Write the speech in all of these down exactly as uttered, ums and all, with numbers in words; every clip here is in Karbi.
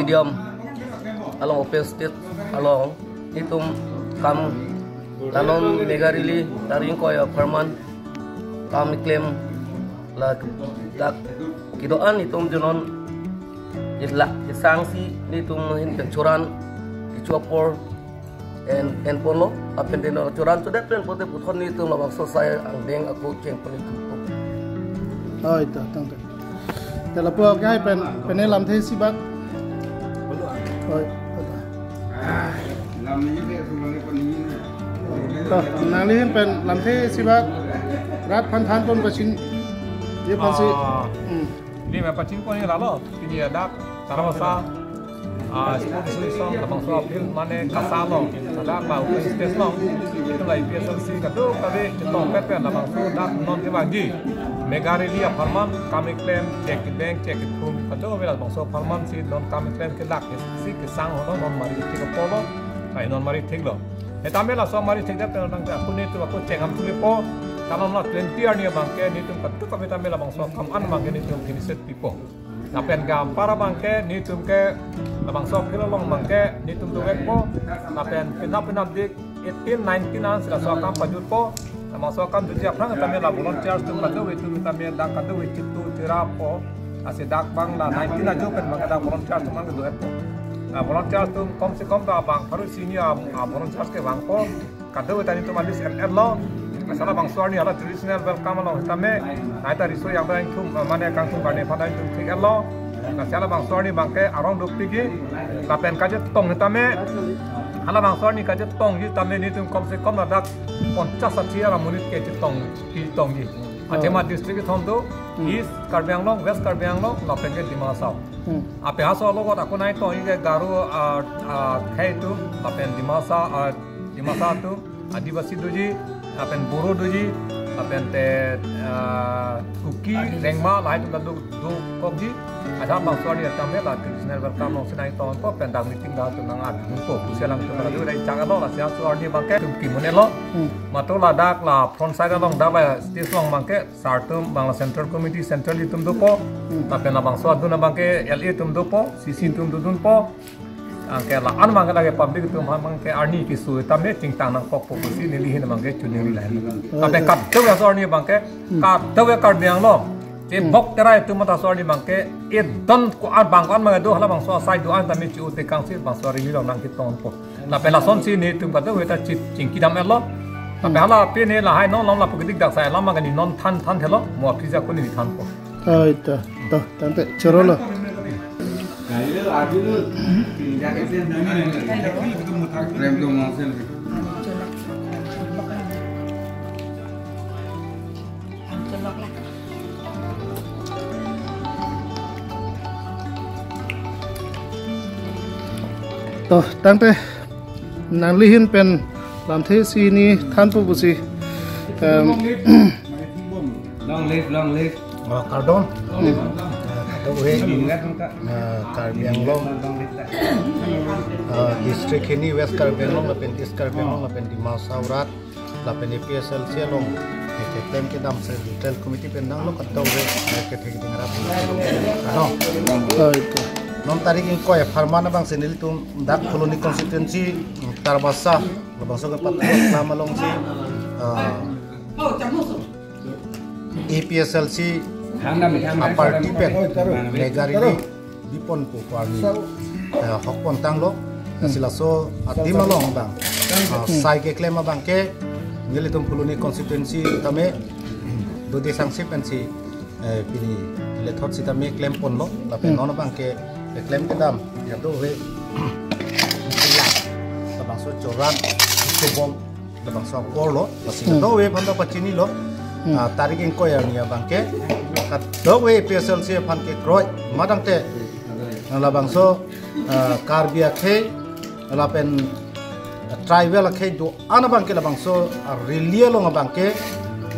Stadium along, open stage along, itum kam la non mega rally tarik ingkoi apharman kam klem ladak kedo-an itum jonon ila kesangsi itum ahin pen choran kecho apor en, en ponlo, lapen deno choran chodet pen pote puthot itum labangso asai angdeng ako chengpon itum. Oi, to, tangte. Te lapu akai pen, pen lamthe isi bak. Oi, to. To, nangli ahin pen lamthe isi bak. Rat aphan than pon pachini. Ye aphansi. Ah. Hmm. Pini ma pachini pon lalo, pini ladak Tarabasa, ah, Sports Association, labangso field mane KASA along, ladak ba open stage along, itum la APHLC kadokave chetongpet pen labangso dak non kevangji mega rally apharman kam keklem, chek kedeng, chek kethum, kadokave labangso apharman si non kam keklem ke lak si kesang ho non mari thik apotlo, kai non mari thiklo. Setame laso mari thik det pen nang aku netum ako chengam thulipo, kalam la twenty arni abangke netum kadokave tame labangso akam an abangke netum finish pipo. Lapen gampar abangke netum ke labangso field along abangke netum dovekpo. Lapen penap penapdik eighteen, nineteen an si laso akam pajutpo. Labangso akam jutji aphrang tame la volunteers atum kadokave atum tame dak kadokave chitu chirapo. Lasi dak bang la nineteen ajo pen abangke dak volunteers atum abangke dovekpo. La volunteers atum kom se kom ta bang pharo hini a, a volunteers kevangpo. Kadokave ta netum alis en en lo. Lasi labangso arni hala traditional welcome along tame nai ta riso yang ta ingthum, eh, mane kangthum karne aphan ta ingthum thik en lo. Lasi labangso arni abangke arong dopikji. Lapen kachetong tame, halabangso arni kachetongji tame netum kom se kom ladak ponchas sati amonit ke chetong, chetongji. Hmm. Athema district kethom do, Hmm. East Karbi Anglong, West Karbi Anglong, lapen ke Dima Hasao. Hmm. Ape haso alogot ako nai tongji ke Garo, ah, ah, akhei atum, lapen Dimasa, ah, Dimasa atum, Adivasi doji, lapen Boro doji, lapen te, ah, Kuki, Rengma, lahai atum ta do, dokokji. Ajat labangso arni tame la traditional welcome along si nai tongpo pen dak meeting dak atum nang adunpo. Pusi alangtum nang adu rai chak alo, lasi laso arni abangke itum kimun-etlo. Hmm. Mato ladak la front side along dak la stage along abangke sar atum bang la central committee, central atum dopo. Hmm. Lapen labangso adun abangke L A atum dopo, C C atum dodunpo. Anke la-an abangke lake public atum aphan abangke arni keso tame chingtang nangkokpo pusi neli ahin abangke choningri lahen. Oh, lapen ya. Kadokave laso arni abangke, Hmm. kadokave Karbi Anglong. Te Hmm. bok terai atum ta laso arni abangke, edon ko-an bang ko-an abangke do halabangso asai do-an tame chi-o tekangsi labangso arni along nangketongpo. Lapen lasonsi netum kadokave ta chi-, chingkidam-etlo. Lapen Hmm. hala pini lahai non along lapu kedik dak sai alam abangke ne non than thanthelo, mo aphi ja ko ne thanpo. Oi, to, to, tangte chorolo. To, tangte nangli ahin pen lamthe isi ne thanpo pusi, em, Long live, long live. Oh, kardom. Hmm. Eh, kadokave, eh, Karbi Anglong, eh, district hini West Karbi Anglong, lapen East Karbi Anglong, lapen Dima Hasao rat, lapen APHLC along, eh, keklem kedam Central Committee pen nanglo kadokave, eh, kethek dingra. Kardom. Oh, ito. Non tarik ingkoi apharman abangsi nelitum dak Phuloni constituency, Tarabasa, labangso ke Pathu Lam alongsi, ah, APHLC Thang dam, thang dam, aparty pen mega rally biponpo pu arni, eh, hokpon tanglo. Hmm. Lasi laso adim along abang, ah, sai keklem abangke nelitum Phuloni constituency tame dode sangsi pensi, eh, pini lethot sitame klemponlo, lapen Hmm. non abangke keklem kedam kadokave, labangso choran kebom, labangso akorlo, lasi Hmm. kadokave aphan ta pachinilo. Hmm. Ah, tarik ingkoi arni abangke kadokave APHLC aphan kekroi, madangte labangso, ah, Karbi akhei, lapen tribal akhei do-an abangke labangso, ah, rally along abangke,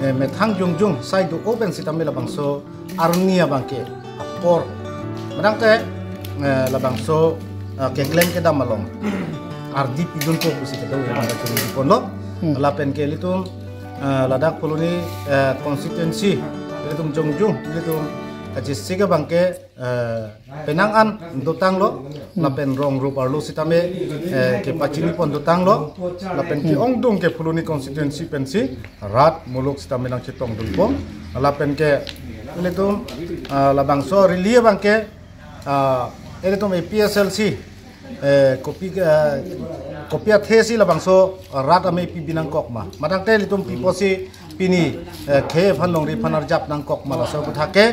eh, methang jongjung sai do-o pen sitame labangso arni abangke apor, madangte, eh, labangso, ah, keklem kedam along ardi pidunpo pusi kadokave abangke choningriponlo. Hmm. Lapen ke ilitum, eh, ladak Phuloni, eh, constituency ilitum jongjung ilitum kachesik abangke, eh, penang an dotanglo, lapen rong rup arlo sitame, eh, kepachini pon dotanglo, lapen ke-ongdung ke Phuloni constituency pensi rat muluk sitame nangchetongdunpo, lapen ke ilitum, ah, labangso rally abang ke, ah, ilitum A P H L C, eh, kopi, eh, kopi athesi labangso rat amei pibi nangkok ma. Matangte ilitum pi apotsi pini, eh, khei aphan longri aphan arjap nangkok ma, laso aputhak ke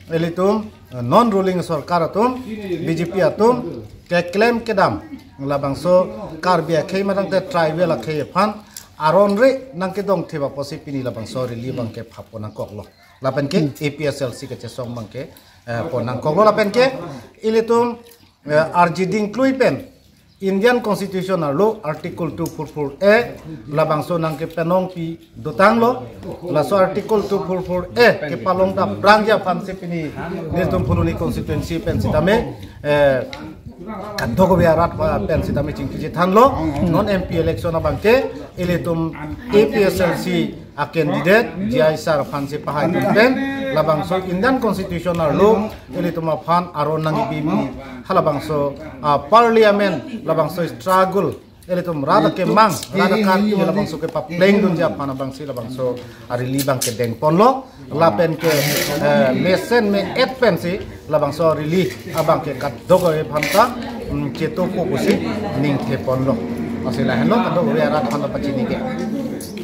ilitum, eh, non ruling sorkar atum, B J P atum keklem kedam labangso Karbi akhei matangte tribal akhei aphan aron re nangkedongthip apotsi pini labangso rally abang ke phapon nangkoklo. Lapen ke A P H L C kachesong abang ke, eh, pon nangkoklo, lapen ke ilitum, eh, arjiding klui pen Indian Constitution arlo Article two four four A labangso nangkepenong pi dotanglo. Laso Article two four four A kepalong dapprangji aphansi pini nelitum Phuloni constituency pen sitame, eh, kadokave arat pen sitame chingki chethanlo. Non M P election abang ke ilitum A P H L C a candidate J I sir aphansi pahaidun pen labangso Indian Constitution arlo ilitum aphan aron nangkebi pi halabangso, ah, parliament labangso struggle, ilitum rat akemang, rat akat ini labangso kepaplengdunji aphan abangsi labangso, ah, rally abang kedeng ponlo, lapen ke, eh, mesen me-et pensi labangso rally abang ke kadokave aphanta, mm, chetopo pusi ningthe ponlo. Lasi lahenlo kadokave arat aphan pachini ke.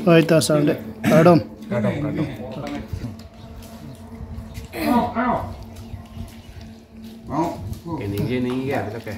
Oi, ta sir de. Kardom. Kardom, kardom. Keningje ningje, betul ke?